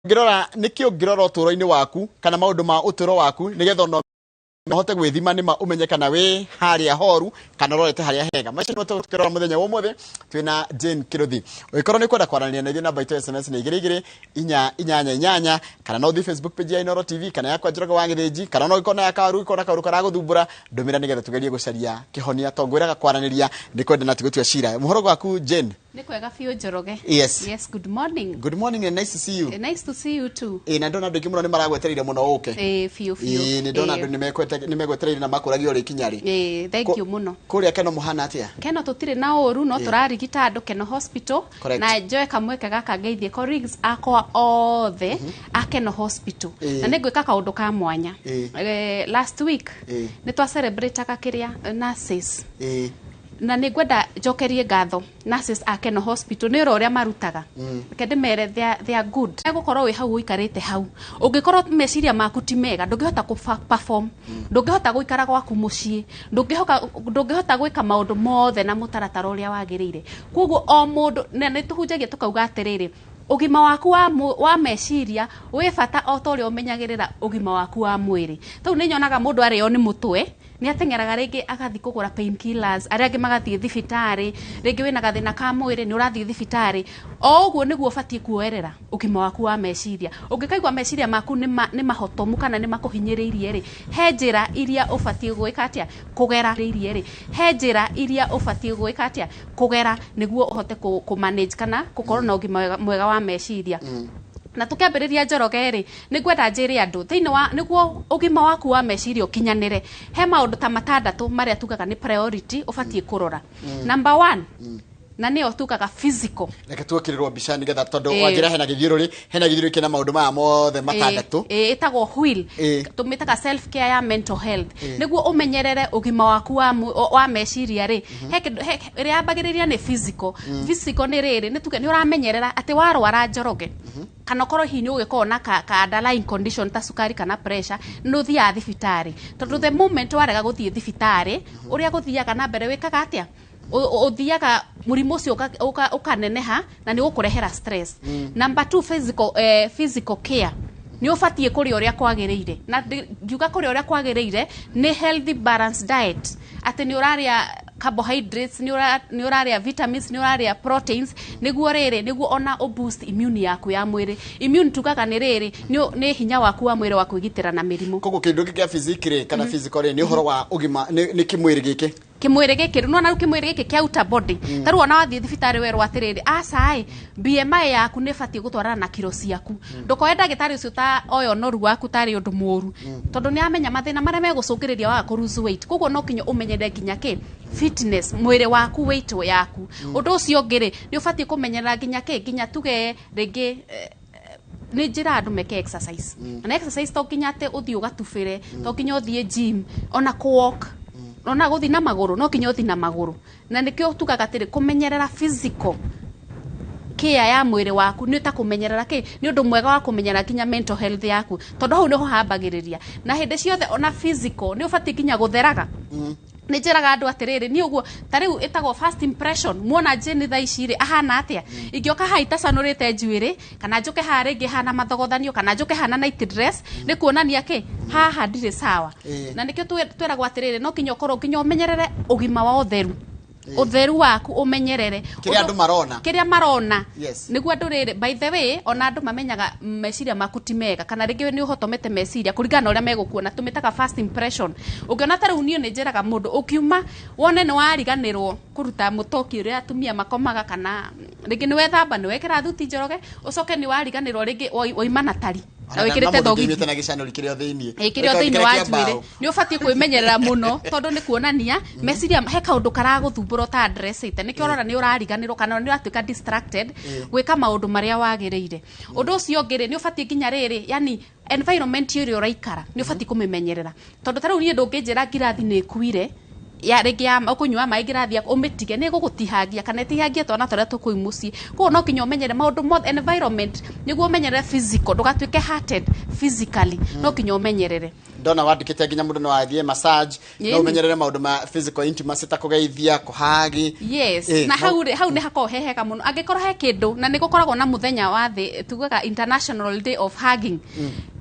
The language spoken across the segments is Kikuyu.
Ũngĩrora nĩkĩ ũngĩrora ũtũũro-inĩ waku kana maũndũ ma ũtũũro waku nĩgetha ona ũhote gwĩthima nĩma ũmenye kana wĩ harĩa horu kana ũrorete harĩa hega. Macio nĩmo tũkĩrora mũthenya wa ũmũthĩ twĩna Jane Kĩrũthi. Ũngĩkorwo nĩ kwenda kwaranĩria na ithuĩ, namba itũ ya SMS nĩ 22488, kana no ũthiĩ Facebook page ya Inooro TV kana yakwa Njoroge wa Gĩthĩnji, kana no ũngĩkorwo na ya Kawaru, ũngĩkorwo na kaũndũ karagũthumbũra, ndũmĩra nĩgetha tũgerie gũcaria kĩhonia, tondũ ngwĩraga kwaranĩria nĩ kwendana ti gũtua cira. Mũhoro gwaku, Jane? Nĩ kwega biũ, Njoroge. Yes. Yes, good morning. Good morning and nice to see you. Nice to see you too. Ĩ, na ndona andũ aingĩ mũno nĩ maragwetereire mũno ũke. Biũ biũ. Ĩ, nĩ ndona andũ nĩ megwetereire na makũragia ũrĩ kinya rĩ. Thank you mũno. Kũrĩa Keno mũhana atĩa? Keno tũtirĩ na ũru, no tũrarigita andũ Keno Hospital. Correct. Na njoe kamweke gaka ngeithie colleagues akwa othe a Keno Hospital. Na nĩ ngwĩka kaũndũ ka mwanya. Last week nĩ twa celebrate-aga kĩrĩa nurses, na nĩ ngwenda njokerie ngatho nurses a Keno Hospital nĩ ũrĩa ũrĩa marutaga. Reke ndĩmere they are good. Gũkorwo wĩ hau ũikarĩte hau, ũngĩkorwo meciria maku ti mega, ndũngĩhota kũ perform, ndũngĩhota gũikara gwaku mũciĩ, ndũngĩhota gwĩka maũndũ mothe na mũtaratara ũrĩa wagĩrĩire. Koguo o mũndũ na nĩ tũhunjagia tũkauga atĩrĩrĩ, ũgima waku wa meciria wĩ bata o ta ũrĩa ũmenyagĩrĩra ũgima waku wa mwĩrĩ. Tau nĩ nyonaga mũndũ arĩo nĩ mũtwe, nĩ ateng'eraga rĩngĩ agathiĩ kũgũra painkillers, arĩa angĩ magathiĩ thibitarĩ, rĩngĩ wĩna gathĩna ka mwĩrĩ nĩ ũrathiĩ thibitarĩ. O ũguo nĩguo ũbatiĩ kuoerera ũgima waku wa meciria. Ũngĩkaigua meciria maku nĩ mahotomu kana nĩ makũhinyĩrĩirie rĩ, he njĩra iria ũbatiĩ gwĩka atĩa, kũgera irie rĩ, he njĩra iria ũbatiĩ gwĩka atĩa, kũgera nĩguo ũhote kũ manage kana gũkorwo na ũgima mwega wa meciria. Na tukiambĩrĩria, Njoroge rĩ, nĩ ngwenda njĩre andũ thĩinĩ wa nĩguo ũgima waku wa meciria ũkinyanĩre, he maũndũ ta matandatũ marĩa tugaga nĩ priority ũbatiĩ kũrora. Number one, na nĩyo tugaga physical. Reke tuokĩrĩrwo mbica nĩgetha, tondũ wanjĩra hena gĩthiũrũrĩ kĩna maũndũ maya mothe matandatũ. Ĩtagwo wheel. Tũmĩtaga self care ya mental health. Nĩguo ũmenyerere ũgima waku wa meciria rĩ, he kĩndũ ĩrĩa yambagĩrĩria nĩ physical. Physical nĩ rĩrĩ, nĩ tuge nĩ ũramenyerera atĩ warwara, Njoroge, kana ũkorwo hihi nĩ ũgĩkorwo na ka underlying condition ta cukari kana pressure, nĩ ũthiaga thibitarĩ, tondũ the moment warega gũthiĩ thibitarĩ, ũrĩa gũthiaga na mbere wĩkaga atĩa, ũthiaga mũrimũ ũcio ũkaneneha na nĩ ũgũkũrehera stress. Number two, physical care, nĩ ũbatiĩ kũrĩa ũrĩa kwagĩrĩire. Na ngiuga kũrĩa ũrĩa kwagĩrĩire nĩ healthy balanced diet, atĩ nĩ ũrarĩa carbohydrates, nĩ ũrarĩa vitamins, nĩ ũrarĩa proteins, nĩguo rĩrĩ, nĩguo ona ũ boost immune yaku ya mwĩrĩ. Immune tugaga nĩ rĩrĩ, nĩ hinya waku wa mwĩrĩ wa kwĩgitĩra na mĩrimũ. Koguo kĩndũ gĩkĩ kĩa physique rĩ, kana physical rĩ, nĩ ũhoro wa ũgima, nĩ kĩmwĩrĩ gĩkĩ. Kĩmwĩrĩ gĩkĩ rĩu, nona rĩu kĩmwĩrĩ gĩkĩ kĩa outer body, ta rĩu ona wathiĩ thibitarĩ werwo atĩrĩrĩ, aca ĩ, BMI yaku nĩ ĩbatiĩ gũtwarana na kiro ciaku. Ndũkoe ndagĩtarĩ ũcio ta oya ũnoru waku tarĩ ũndũ mũru, tondũ nĩ amenya mathĩna marĩa megũcũngĩrĩria waga kũ lose weight. Koguo no kinya ũmenyerere nginya kĩ fitness, mwĩrĩ waku, weight yaku. Ũndũ ũcio ũngĩ rĩ, nĩ ũbatiĩ kũmenyerera nginya kĩ, nginya tuge rĩngĩ nĩ njĩra andũ meke exercise. Na exercise to nginya atĩ ũthiĩ ũgatubĩre, to nginya ũthiĩ gym, ona kũ walk, ona gũthiĩ na magũrũ, no nginya ũthiĩ na magũrũ. Na nĩkĩo tugaga atĩrĩ, kũmenyerera physical care ya mwĩrĩ waku nĩ ta kũmenyerera kĩ, nĩ ũndũ mwega wa kũmenyerera nginya mental health yaku, tondũ hau nĩho hambagĩrĩria. Na hĩndĩ ciothe ona physical nĩ ũbatiĩ nginya gũtheraga. Nĩ njĩraga andũ atĩrĩrĩ, niĩ ũguo ta rĩu ĩtagwo first impression, muona Jane thaa ici rĩ, ahana atĩa? Ingĩoka haha itacanũrĩte njuĩrĩ, kana njũke haha rĩngĩ hana mathogothanio, kana njũke hana night dress, nĩ kuonania kĩ haha ndirĩ sawa. Na nĩkĩo twĩragwo atĩrĩrĩ, no nginya ũkorwo nginya ũmenyerere ũgima wa ũtheru, ũtheru waku ũmenyerere. Kĩrĩa andũ marona. Kĩrĩa marona. Nĩguo andũ rĩrĩ, by the way, ona andũ mamenyaga meciria maku ti mega kana rĩngĩ nĩ ũhotomete meciria kũringana na ũrĩa megũkuona, tũmĩtaga first impression. Ũngĩona ta rĩu niĩ nĩ njĩraga mũndũ, ũkiuma wone nĩ wariganĩrwo kũruta mũtoki ũrĩa atumia makomaga, kana rĩngĩ nĩ wethamba, nĩ wekĩra thuti, Njoroge, ũcoke nĩ wariganĩrwo rĩngĩ waima na tari na wĩkĩrĩte thogithi na gĩcanũri kĩrĩa thĩinĩ. Ĩ, kĩrĩa thĩinĩ wa njuĩrĩ, nĩ ũbatiĩ kwĩmenyerera mũno, tondũ nĩ kuonania meciria he kaũndũ karagũthumbũra ũta-addressĩte. Nĩkĩo ũrona nĩ ũrariganĩrwo kana nĩ ũratuĩka distracted gwĩka maũndũ marĩa wagĩrĩire. Ũndũ ũcio ũngĩ rĩ, nĩ ũbatiĩ nginya rĩrĩ, yani environment ĩrĩa ũraikara nĩ ũbatiĩ kũmĩmenyerera, tondũ ta rĩu niĩ ndũngĩnjĩra ngirathi nĩ ĩkuire. Ya rĩngĩ ya ũkũnyua maĩ ngirathi yaku ũmĩtige, nĩ ĩgũgũtihangia kana ĩtihangie twana tũrĩa tũkũu mũciĩ. Koguo no nginya ũmenyere maũndũ mothe environment, nĩguo ũmenyerere physical, ndũgatuĩke hurted physically, no nginya ũmenyerere. Ndona wandĩkĩte nginya mũndũ no athiĩ massage, no ũmenyerere maũndũ ma physical intimacy ta kũgeithia, kũhagi. Yes. Na hau rĩ, hau nĩ hakoragwo he hega mũno angĩkorwo he kĩndũ, na nĩ gũkoragwo na mũthenya wa thĩ tugaga International Day of Hugging.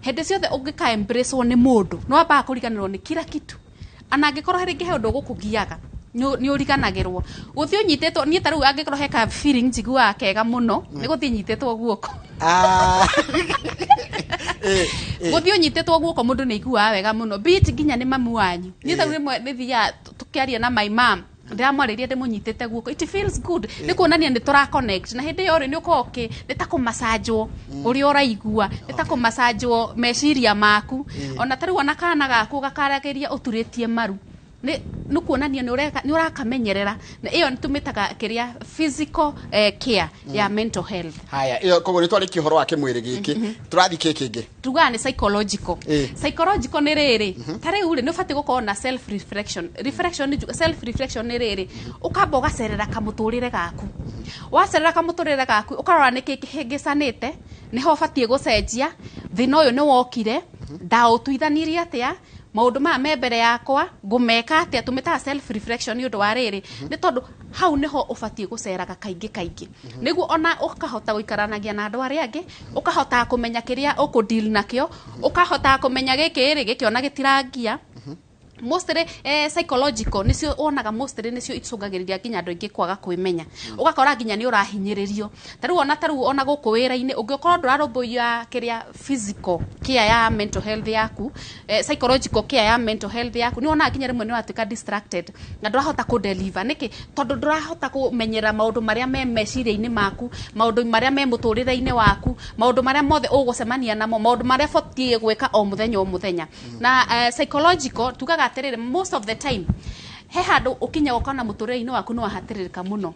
Hĩndĩ ciothe ũngĩka embrace nĩ mũndũ, nĩ wambaga kũriganĩrwo nĩ kila kitu. Ana angĩkorwo he rĩngĩ he ũndũ ũgũkũgiaga, nĩ ũriganagĩrwo gũthiĩ ũnyitĩtwo. Niĩ ta rĩu angĩkorwo he ka feeling njiguaga kega mũno, nĩ gũthiĩ nyitĩtwo guoko. Gũthiĩ ũnyitĩtwo guoko, mũndũ nĩ aiguaga wega mũno, be it nginya nĩ mamu wanyu. Niĩ ta rĩu rĩmwe nĩ thiaga tũkĩaria na my mom, ndĩramwarĩria ndĩmũnyitĩte guoko, it feels good. Nĩ kuonania nĩ tũra connect, na hĩndĩ ĩyo rĩ, nĩ ũkoragwo nĩ ta kũmacanjwo ũrĩa ũraigua, nĩ ta kũmacanjwo meciria maku. Ona ta rĩu ona kana gaku gakaragĩria ũturĩtie maru, nĩ kuonania nĩ ũrakamenyerera, na ĩyo nĩ tũmĩtaga kĩrĩa physical care ya mental health. Haya, ĩyo koguo nĩ twarĩkia ũhoro wa kĩmwĩrĩ gĩkĩ, tũrathiĩ kĩ kĩngĩ? Tugaga nĩ psychological. Psychological nĩ rĩrĩ, ta rĩu rĩ, nĩ ũbatiĩ gũkorwo na self reflection. Reflection nĩ self reflection nĩ rĩrĩ, ũkamba ũgacerera kamũtũrĩre gaku. Wacerera kamũtũrĩre gaku, ũkarora nĩkĩ kĩhĩngĩcanĩte, nĩho ũbatiĩ gũcenjia. Thĩna ũyũ nĩ wokire, ndaũtuithanirie atĩa? Maũndũ maya me mbere yakwa ngũmeka atĩa? Tũmĩtaga self reflection nĩ ũndũ wa rĩrĩ, nĩ tondũ hau nĩho ũbatiĩ gũceraga kaingĩ kaingĩ, nĩguo ona ũkahota gũikaranagia na andũ arĩa angĩ, ũkahota kũmenya kĩrĩa ũkũ deal nakĩo, ũkahota kũmenya gĩkĩ rĩ, gĩkĩ ona gĩtirangia. Mostly psychological nĩcio wonaga, mostly nĩcio icũngagĩrĩria nginya andũ aingĩ kwaga kwĩmenya. Ũgakora nginya nĩ ũrahinyĩrĩrio. Ta rĩu ona, ta rĩu ona gũkũ wĩra-inĩ, ũngĩkorwo ndũrarũmbũiya kĩrĩa physical care ya mental health yaku, psychological care ya mental health yaku, nĩ wonaga nginya rĩmwe nĩ ũratuĩka distracted na ndũrahota kũ deliver. Nĩkĩ? Tondũ ndũrahota kũmenyerera maũndũ marĩa me meciria-inĩ maku, maũndũ marĩa me mũtũrĩre-inĩ waku, maũndũ marĩa mothe ũgũcemania namo, maũndũ marĩa batiĩ gwĩka o mũthenya o mũthenya. Na psychological tugaga atĩrĩrĩ, most of the time he handũ ũkinya ũkona mũtũrĩre-inĩ waku nĩ wahatĩrĩrĩka mũno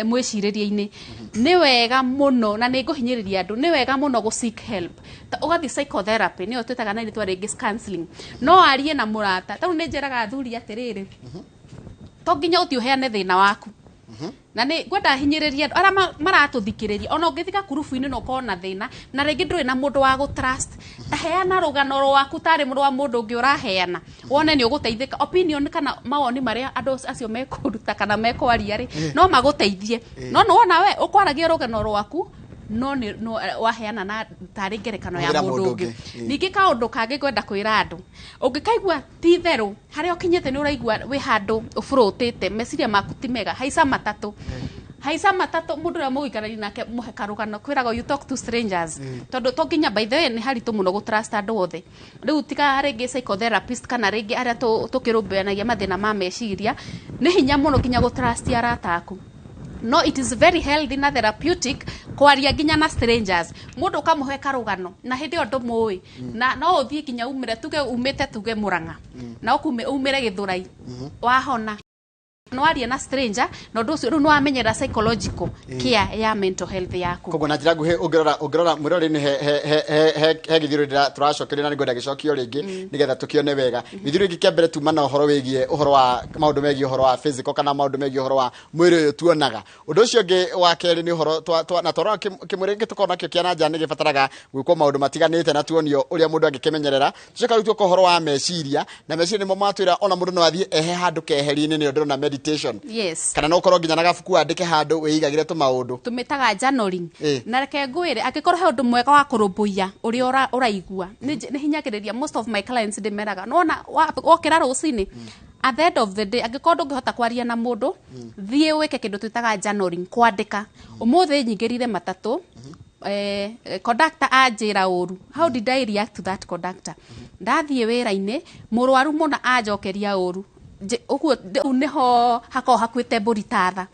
mwĩcirĩrie-inĩ. Nĩ wega mũno, na nĩ ngũhinyĩrĩria andũ, nĩ wega mũno gũ seek help. Ta ũgathiĩ psychotherapy, nĩyo twĩtaga na rĩtwa rĩngĩ counseling. No arie na mũrata. Ta rĩu nĩ njĩraga athuri atĩrĩrĩ, to nginya ũthiĩ ũheane thĩna waku, na nĩ ngwenda hinyĩrĩria andũ arĩa maratũthikĩrĩria. Ona ũngĩthiĩ gakurubu-inĩ na ũkorwo na thĩna, na rĩngĩ ndũrĩ na mũndũ wa gũ trust, ta heana rũgano rwaku tarĩ rwa mũndũ ũngĩ ũraheana, wone nĩ ũgũteithĩka. Opinion kana mawoni marĩa andũ acio mekũruta kana mekwaria rĩ, no magũteithie. No nĩ wona we ũkwaragia rũgano rwaku, no nĩ no waheana na tarĩ ngerekano ya Hũthĩra mũndũ mũndũ ũngĩ. ũngĩ. Ningĩ kaũndũ kangĩ ngwenda kwĩra andũ, ũngĩkaigua ti itherũ harĩa ũkinyĩte nĩ ũraigua wĩ handũ ũbũrũtĩte, meciria maku ti mega, haica matatũ, haica matatũ, mũndũ ũrĩa mũgũikarania nake mũhe karũgano. Kwĩragwo you talk to strangers, tondũ to nginya, by the way, nĩ haritũ mũno gũ trust andũ othe. Rĩu tiga rĩngĩ psychotherapist kana rĩngĩ arĩa tũkĩrũmbũyanagia mathĩna ma meciria, nĩ hinya mũno nginya gũ trust arata aku. No it is very healthy na therapeutic kwaria nginya na strangers, mũndũ ũkamũhe karũgano na hĩndĩ ĩyo ndũmũĩ, na no ũthiĩ nginya umĩre, tuge umĩte, tuge Mũrang'a, na ũkume umĩre Gĩthũrai, wahona nĩ waria na stranger, na ũndũ ũcio rĩu nĩ wamenyerera psychological care ya mental health yaku. Koguo na njĩra nguhĩ, ũngĩrora mwĩrori-inĩ, he gĩthiũrũrĩ tũracokeria, na nĩngwenda gĩcokio rĩngĩ nĩgetha tũkĩone wega. Gĩthiũrũrĩ gĩkĩ kĩa mbere tuma na ũhoro wĩgiĩ ũhoro wa maũndũ megiĩ ũhoro wa physical kana maũndũ megiĩ ũhoro wa mwĩrĩ ũyũ tuonaga. Ũndũ ũcio ũngĩ wa kerĩ nĩ ũhoro na twarora kĩmwĩrĩ gĩkĩ tũkorwo nakĩo kĩa na nja nĩ gĩbataraga gwĩkwo maũndũ matiganĩte na tuonio ũrĩa mũndũ angĩkĩmenyerera. Tũcoka rĩu tuoka ũhoro wa meciria, na meciria nĩmo matwĩra ona mũndũ no athiĩ ehe handũ keheri-inĩ, nĩyo ndĩrona meditation, kana no ũkorwo nginya na gabuku wandĩke handũ wĩigagĩre tũmaũndũ. Tũmĩtaga journaling. Na reke ngwĩre, angĩkorwo he ũndũ mwega wa kũrũmbũiya ũrĩa ũraigua, nĩ hinyagĩrĩria most of my clients, ndĩmeraga nĩwona wokĩra rũcinĩ, at the end of the day, angĩkorwo ndũngĩhota kwaria na mũndũ, thiĩ wĩke kĩndũ twĩtaga journaling, kwandĩka: ũmũthĩ nyingĩrire matatũ, conductor anjĩra ũru, how did I react to that conductor? Ndathiĩ wĩra-inĩ, mũrwaru mũna anjokeria ũru. Ũguo rĩu nĩho hakoragwo hakuĩte mbũri tatha,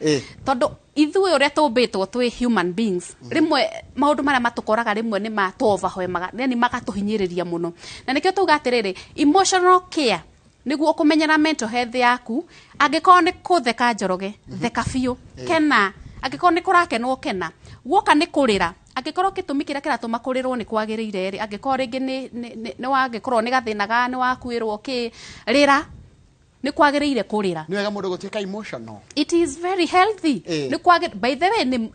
tondũ ithuĩ ũrĩa tũmbĩtwo twĩ human beings, rĩmwe maũndũ marĩa matũkoraga rĩmwe nĩ matũ overwhelmaga, yani magatũhinyĩrĩria mũno. Na nĩkĩo tuga atĩrĩrĩ, emotional care nĩguo kũmenyera mental health yaku. Angĩkorwo nĩ kũtheka, Njoroge, theka biũ, kena. Angĩkorwo nĩ kũrakenwo, kena. Guoka nĩ kũrĩra, angĩkorwo gĩtũmi kĩrĩa kĩratũma kũrĩrwo nĩ kwagĩrĩire rĩ, angĩkorwo rĩngĩ nĩ wangĩkorwo nĩ gathĩna ga nĩ wakuĩrwo kĩ, rĩra. Nĩ kwagĩrĩire kũrĩra. Nĩ wega mũndũ gũtuĩka emotional. It is very healthy. Nĩ kwagĩ, by the way, nĩ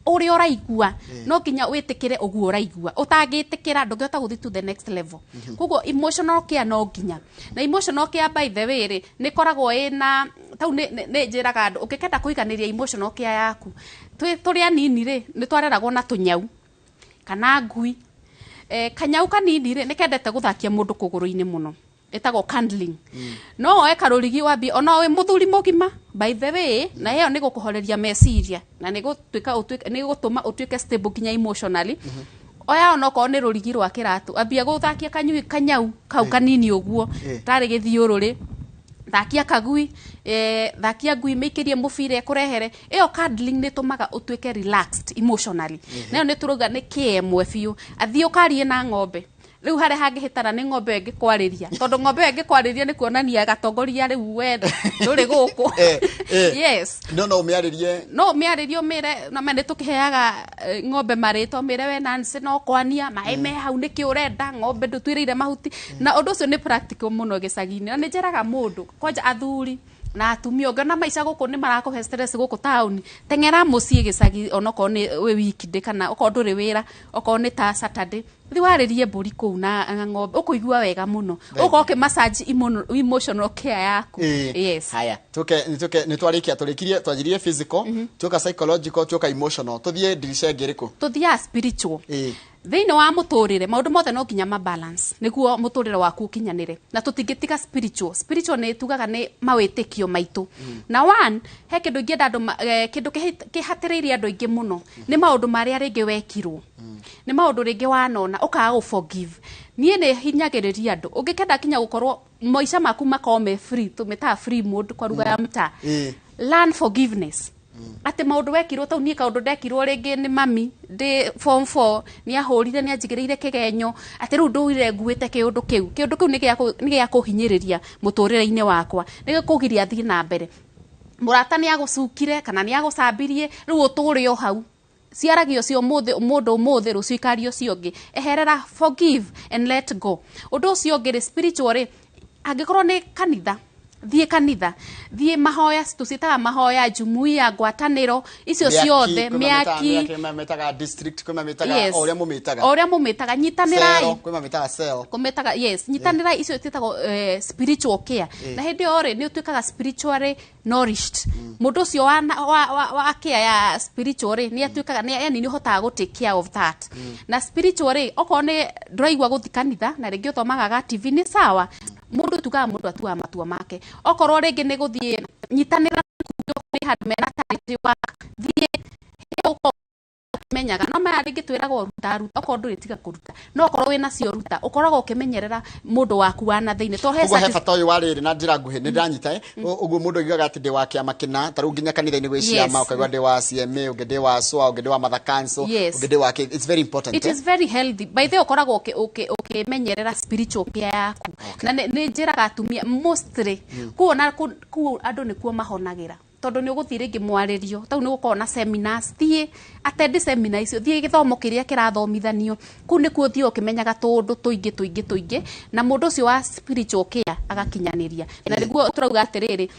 ũrĩa ũraigua no nginya wĩtĩkĩre ũguo ũraigua. Ũtangĩtĩkĩra ndũngĩhota gũthiĩ to the next level. Koguo emotional care no nginya. Na emotional care, by the way rĩ, nĩ ĩkoragwo ĩna tau nĩ njĩraga andũ, ũngĩkenda kũiganĩria emotional care yaku, tũrĩ anini rĩ, nĩ twareragwo na tũnyau kana ngui. Kanyau kanini rĩ, nĩ kendete gũthakia mũndũ kũgũrũ-inĩ mũno, ĩtagwo cuddling. No woe karũrigi wambie ona wĩ mũthuri mũgima, by the way, na ĩyo nĩ gũkũhoreria meciria na nĩ gũtuĩka ũtuĩke, nĩ gũtũma ũtuĩke stable nginya emotionally. Oya onokorwo nĩ rũrigi rwa kĩratũ, ambia gũthakia kanyui kanyau kau kanini ũguo, tarĩ gĩthiũrũrĩ, thakia kagui, thakia ngui, mĩikĩrie mũbira ĩkũrehere. Ĩyo cuddling nĩ ĩtũmaga ũtuĩke relaxed emotionally. Nayo nĩ tũrauga nĩ kĩ ĩmwe biũ. Athiĩ ũkarie na ng'ombe. Rĩu harĩa hangĩhĩtana nĩ ng'ombe ĩyo ĩngĩkwarĩria, tondũ ng'ombe ĩyo ĩngĩkwarĩria nĩ kuonania gatongoria rĩu we ndũrĩ gũkũ. Yes. No ũmĩarĩrie. No ũmĩarĩrie, ũmĩre na nĩ tũkĩheaga ng'ombe marĩtwa, ũmĩre we Nancy no kwania maĩ me hau, nĩkĩ ũrenda ng'ombe ndũtuĩrĩire mahuti. Na ũndũ ũcio nĩ practical mũno gĩcagi-inĩ, na nĩ njĩraga mũndũ kwanja athuri na atumia, ũngĩona maica gũkũ nĩ marakũhe stress gũkũ taũni, teng'era mũciĩ gĩcagi, onokorwo nĩ wĩ weekday kana okorwo ndũrĩ wĩra, okorwo nĩ ta Saturday, thiĩ warĩrie mbũri kũu na ng'ombe, ũkũigua wega mũno, ũkorwo ũkĩ massage emotional care yaku. Yes. Haya, tuke nĩ twarĩkia, tũrĩkirie, twanjirie physical, tuoka psychological, tuoka emotional, tũthiĩ ndirica ĩngĩ ĩrĩkũ? Tũthiaga spiritual. Thĩinĩ wa mũtũrĩre maũndũ mothe no nginya ma balance nĩguo mũtũrĩre waku ũkinyanĩre, na tũtingĩtiga spiritual. Spiritual nĩ tugaga nĩ mawĩtĩkio maitũ. Na one, he kĩndũ ingĩenda andũ kĩndũ kĩhatĩrĩirie andũ aingĩ mũno nĩ maũndũ marĩa rĩngĩ wekirwo, nĩ maũndũ rĩngĩ wanona ũkaga gũ forgive. Niĩ nĩ hinyagĩrĩria andũ, ũngĩkenda kinya gũkorwo maica maku makorwo me free, tũmĩtaga free mode kwa lugha ya mtaa, learn forgiveness. Atĩ maũndũ wekirwo tau, niĩ kaũndũ ndekirwo rĩngĩ nĩ mami ndĩ form 4, nĩ ahũrire, nĩ anjigĩrĩire kĩgenyo, atĩ rĩu ndũire nguĩte kĩũndũ kĩu. Kĩũndũ kĩu nĩ gĩa kũhinyĩrĩria mũtũrĩre-inĩ wakwa, nĩ gĩkũgiria thiĩ na mbere. Mũrata nĩ agũcukire kana nĩ agũcambirie, rĩu ũtũre o hau. Ciaragio cio mũthĩ, mũndũ ũmũthĩ, rũciũ ikario cio ũngĩ. Eherera, forgive and let go. Ũndũ ũcio ũngĩ rĩ, spiritual rĩ, angĩkorwo nĩ kanitha, thiĩ kanitha, thiĩ mahoya, tũciĩtaga mahoya, jumuiya, ngwatanĩro icio ciothe, mĩaki, kwĩ mamĩtaga district, kwĩ mamĩtaga o ũrĩa mũmĩtaga, o ũrĩa mũmĩtaga, nyitanĩrai. Cell, kwĩ mamĩtaga cell. Kũmĩtaga, yes, nyitanĩrai, icio ciĩtagwo spiritual care. Na hĩndĩ ĩyo rĩ, nĩ ũtuĩkaga spiritually nourished. Mũndũ ũcio wa care ya spiritual rĩ, nĩ atuĩkaga nĩ, yani nĩ ũhotaga gũ take care of that. Na spiritual rĩ, okorwo nĩ ndũraigua gũthiĩ kanitha na rĩngĩ ũthomaga ga TV, nĩ sawa. Mũndũ tugaga mũndũ atuaga matua make. Okorwo rĩngĩ nĩ gũthiĩ nyitanĩra nĩ handũ mena charity work, thiĩ ũkorwo ũkĩmenyaga. No maya rĩngĩ twĩragwo ruta, ruta, okorwo ndũrĩ tiga kũruta, no okorwo wĩna cio ruta, ũkoragwo ũkĩmenyerera mũndũ waku wa na thĩinĩ. Tondũ he Ũguo he bata ũyũ wa rĩrĩ na njĩra nguhĩ nĩ ndĩranyita, ũguo mũndũ oigaga atĩ ndĩ wa kĩama kĩna, ta rĩu nginya kanitha-inĩ gwĩ ciama, ũkaigua ndĩ wa CMA, ũngĩ ndĩ wa SOA, ũngĩ ndĩ wa Mother Council, ũngĩ ndĩ wa kĩ. It's very important, It is very healthy. By the way, ũkoragwo ũkĩmenyerera spiritual care yaku. Na nĩ njĩraga atumia mostly, kuona kũu andũ nĩkuo mahonagĩra. Tondũ nĩ ũgũthiĩ rĩngĩ mwarĩrio, tau nĩ gũkorwo na seminars, thiĩ attend seminar icio, thiĩ gĩthomo kĩrĩa kĩrathomithanio, kũu nĩkuo ũthiĩ ũkĩmenyaga tũũndũ tũingĩ tũingĩ tũingĩ, na mũndũ ũcio wa spiritual care agakinyanĩria. Na nĩguo tũrauga atĩrĩrĩ,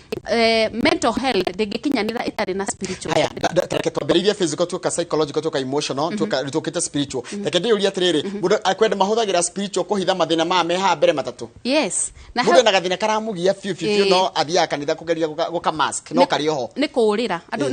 mental health ndĩngĩkinyanĩra ĩtarĩ na spiritual. Haya, reke twambĩrĩirie physical, tuoka psychological, tuoka emotional, tuoka tũkĩte spiritual. Reke ndĩyũrie atĩrĩrĩ, mũndũ akwenda mahũthagĩra spiritual kũhitha mathĩna maya me haha mbere matatũ. Yes. Na mũndũ ena gathĩna karamũgia biũ biũ biũ, no athiaga kanitha kũgeria gũka mask, no karĩ oho. Nĩ kũũrĩra. Andũ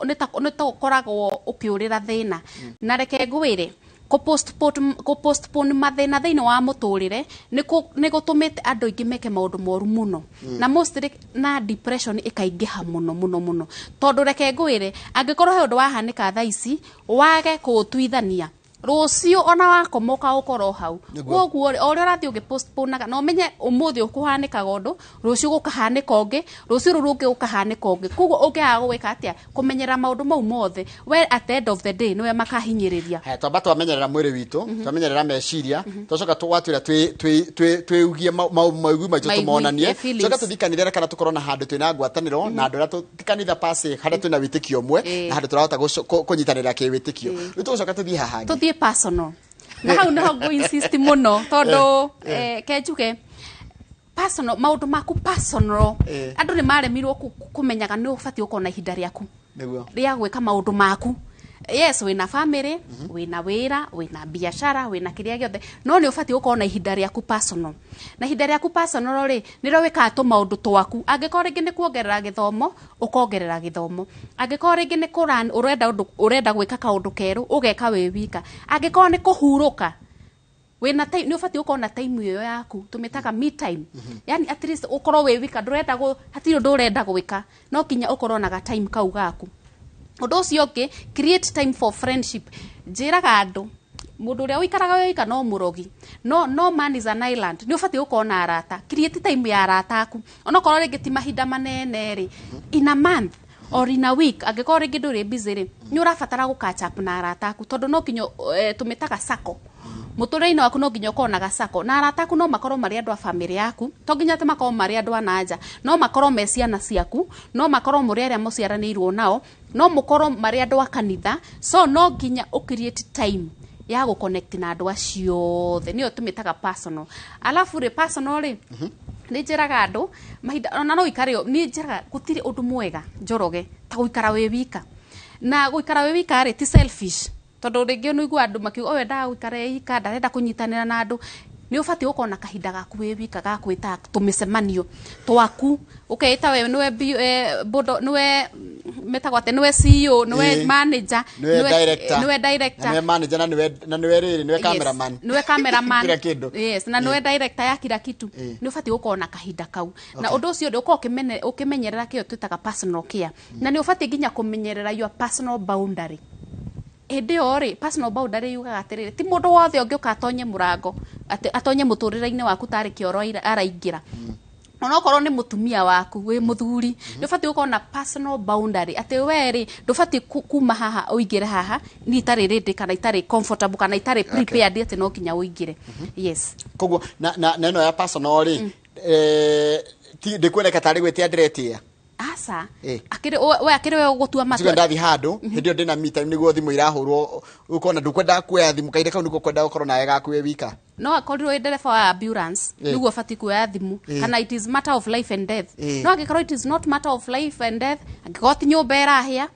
nĩ ta ũkoragwo ũkĩũrĩra thĩna. Na reke ngwĩre, kũ postpone mathĩna thĩinĩ wa mũtũrĩre nĩ gũtũmĩte andũ aingĩ meke maũndũ moru mũno. Na mostly na depression ĩkaingĩha mũno mũno mũno. Tondũ reke ngwĩre, angĩkorwo he ũndũ wahanĩka thaa ici, wage kũũtuithania, rũciũ ona wakoma ũkaũkorwo hau. Koguo o ũrĩa ũrathiĩ ũgĩpostponaga, na ũmenye ũmũthĩ ũkũhanĩkaga ũndũ, rũciũ gũkahanĩka ũngĩ, rũciũ rũu rũngĩ gũkahanĩka ũngĩ. Koguo ũngĩaga gwĩka atĩa, kũmenyerera maũndũ mau mothe, we at the end of the day nĩwe makahinyĩrĩria. Haya, twamba twamenyerera mwĩrĩ witũ, twamenyerera meciria, twacoka twatwĩra twĩugie maigu maitũ, Maigui, tũmonanie. Feelings. Coka tũthiĩ kanitha kana tũkorwo na handũ twĩna ngwatanĩro na andũ arĩa ti kanitha pasi, harĩa twĩna wĩtĩkio ũmwe, na handũ tũrahota kũnyitanĩra kĩwĩtĩkio. Rĩu tũgũcoka tũthiĩ haha hangĩ. Tũthiĩ personal. Na hau nĩho ngũ insist mũno, tondũ, ke njuge, Personal, maũndũ maku personal, andũ nĩ maremirwo kũmenyaga nĩ ũbatiĩ gũkorwo na ihinda rĩaku rĩa gwĩka maũndũ maku. Yes, wĩna family, wĩna wĩra, wĩna biashara, wĩna kĩrĩa gĩothe, no nĩ ũbatiĩ gũkorwo na ihinda rĩaku personal. Na ihinda rĩaku personal rĩ, nĩrĩo wĩkaga tũmaũndũ twaku. Angĩkorwo rĩngĩ nĩ kuongerera gĩthomo, ũkongerera gĩthomo. Angĩkorwo rĩngĩ nĩ kũra ũrenda ũndũ, ũrenda gwĩka kaũndũ kerũ, ũgeka wĩ wika. Angĩkorwo nĩ kũhurũka, wĩna time, nĩ ũbatiĩ gũkorwo na time ĩyo yaku, tũmĩtaga me time. Yani at least ũkorwo wĩ wika, ndũrenda hatirĩ ũndũ ũrenda gwĩka, no nginya ũkorwo na ga time kau gaku. Ũndũ ũcio ũngĩ, create time for friendship. Njĩraga andũ, mũndũ ũrĩa ũikaraga wĩ wika no mũrogi. No man is an island. Nĩ ũbatiĩ gũkorwo na arata. Create time ya arata aku. Onokorwo rĩngĩ ti mahinda manene rĩ, in a month or in a week, angĩkorwo rĩngĩ ndũrĩ busy rĩ, nĩ ũrabatara gũ catch up na arata aku, tondũ no nginya, tũmĩtaga circle. Mũtũrĩre-inĩ waku no nginya ũkorwo na gacako na arata aku. No makorwo marĩ andũ a family yaku, to nginya atĩ makorwo marĩ andũ a na nja, no makorwo me ciana ciaku, no makorwo mũrĩ arĩa mũciaranĩirwo nao, no mũkorwo marĩ andũ a kanitha. So no nginya ũ create time ya gũ connect na andũ acio othe, nĩyo tũmĩtaga personal. Alafu rĩ, personal rĩ, nĩ njĩraga andũ mahinda ona no ikare, nĩ njĩraga gũtirĩ ũndũ mwega, Njoroge, ta gũikara wĩ wika. Na gũikara wĩ wika rĩ, ti selfish, tondũ rĩngĩ nĩ ũiguaga andũ makiuga, ũyũ endaga gũikara e ika, ndarenda kũnyitanĩra na andũ. Nĩ ũbatiĩ gũkorwo na kahinda gaku wĩ wika ga gwĩta tũmĩcemanio twaku, ũkeĩta we nĩwe board, nĩwe metagwo atĩ, nĩwe CEO, nĩwe manager, nĩwe director, nĩwe director, na nĩwe manager, na nĩwe rĩrĩ, nĩwe cameraman. Nĩwe cameraman. Kila kĩndũ. Yes, na nĩwe director ya kila kitu. Nĩ ũbatiĩ gũkorwo na kahinda kau na ũndũ ũcio ũkorwo ũkĩmenyerera kĩo twĩtaga personal care. Na nĩ ũbatiĩ nginya kũmenyerera your personal boundary. Hĩndĩ ĩyo rĩ, personal boundary yugaga atĩrĩrĩ, ti mũndũ wothe ũngĩũka atonye mũrango, atĩ atonye mũtũrĩre-inĩ waku tarĩ kĩoro araingĩra. Onokorwo nĩ mũtumia waku, wĩ mũthuri, nĩ ũbatiĩ gũkorwo na personal boundary atĩ we rĩ, ndũbatiĩ kuma haha ũingĩre haha ni itarĩ ready, kana itarĩ comfortable, kana itarĩ prepared atĩ no nginya ũingĩre. Yes. Koguo na ĩno ya personal rĩ, ti ndĩkuoneka tarĩ gwĩtia ndĩretia? Aca. Akĩrĩ we, akĩrĩ we ũgũtua Tuge matua. Ndathi handũ, hĩndĩ ĩyo ndĩna me time, nĩguo thimũ irahũrwo, ũkona ndũkwenda kuoya thimũ, kahinda kau nĩguo kwenda gũkorwo nawe gaku wĩ wika. No akorirwo wĩ ndereba wa ambulance, nĩguo ũbatiĩ kuoya thimũ, kana it is matter of life and death. No angĩkorwo it is not matter of life and death, angĩkorwo ti nyũmba ĩrahĩa,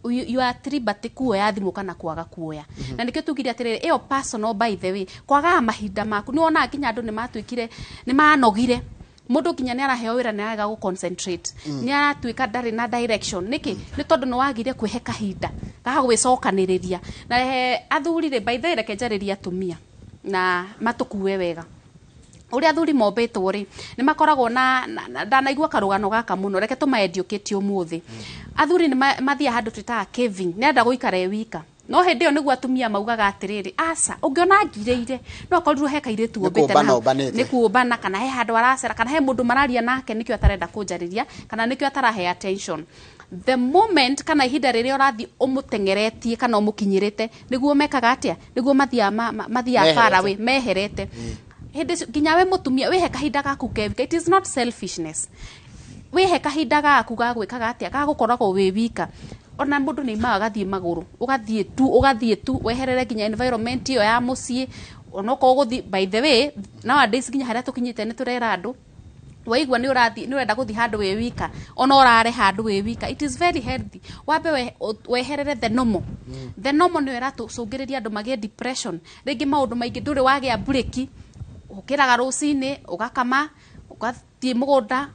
you are at liberty kuoya thimũ kana kwaga kuoya. Na nĩkĩo tugire atĩrĩrĩ, ĩyo personal, by the way, kwagaga mahinda maku, nĩ wonaga nginya andũ nĩ matuĩkire nĩ manogire. Mũndũ nginya nĩ araheo wĩra, nĩ arega gũ concentrate, nĩ aratuĩka ndarĩ na direction. Nĩkĩ? Nĩ tondũ nĩ wagire kwĩhe kahinda ga gwĩcokanĩrĩria. Na he athuri rĩ, by the way, reke njarĩrie atumia na matũkue wega. Ũrĩa athuri mombĩtwo rĩ, nĩ makoragwo na ndanaigua karũgano gaka mũno, reke tũma educate ũmũthĩ. Athuri nĩ mathiaga handũ twĩtaga caving, nĩ enda gũikara e wika. No hĩndĩ ĩyo nĩguo atumia maugaga atĩrĩrĩ, aca, ũngĩona ngirĩire, no akorirwo he kairĩtu Nĩ ũmbĩte kũũmbana na hau. ũmbanĩte. Nĩ kũũmbana, kana he handũ aracera, kana he mũndũ mararia nake, nĩkĩo atarenda kũnjarĩria, kana nĩkĩo atarahe attention. The moment kana ihinda rĩrĩa ũrathiĩ ũmũteng'eretie kana ũmũkinyĩrĩte, nĩguo mekaga atĩa? Nĩguo mathiaga mathiaga Meherete. far away, meherete. Hĩndĩ nginya we mũtumia wĩhe kahinda gaku ke wika. It is not selfishness. Wĩhe kahinda gaku ga gwĩkaga atĩa, ga gũkoragwo wĩ wika. Ona mũndũ nĩ imaga agathiĩ magũrũ, ũgathiĩ tu weherere nginya environment ĩyo ya mũciĩ. Onokorwo gũthiĩ, by the way, nowadays nginya harĩa tũkinyĩte, nĩ tũrera andũ, waigua nĩ ũrathiĩ, nĩ ũrenda gũthiĩ handũ wĩ wika, ona ũrare handũ wĩ wika, it is very healthy. Wambe weherere the normal. The normal nĩyo ĩratũcũngĩrĩria andũ magĩe depression, rĩngĩ maũndũ maingĩ, ndũrĩ wagĩa breki. Ũkĩraga rũcinĩ, ũgakama, ũgathiĩ mũgũnda,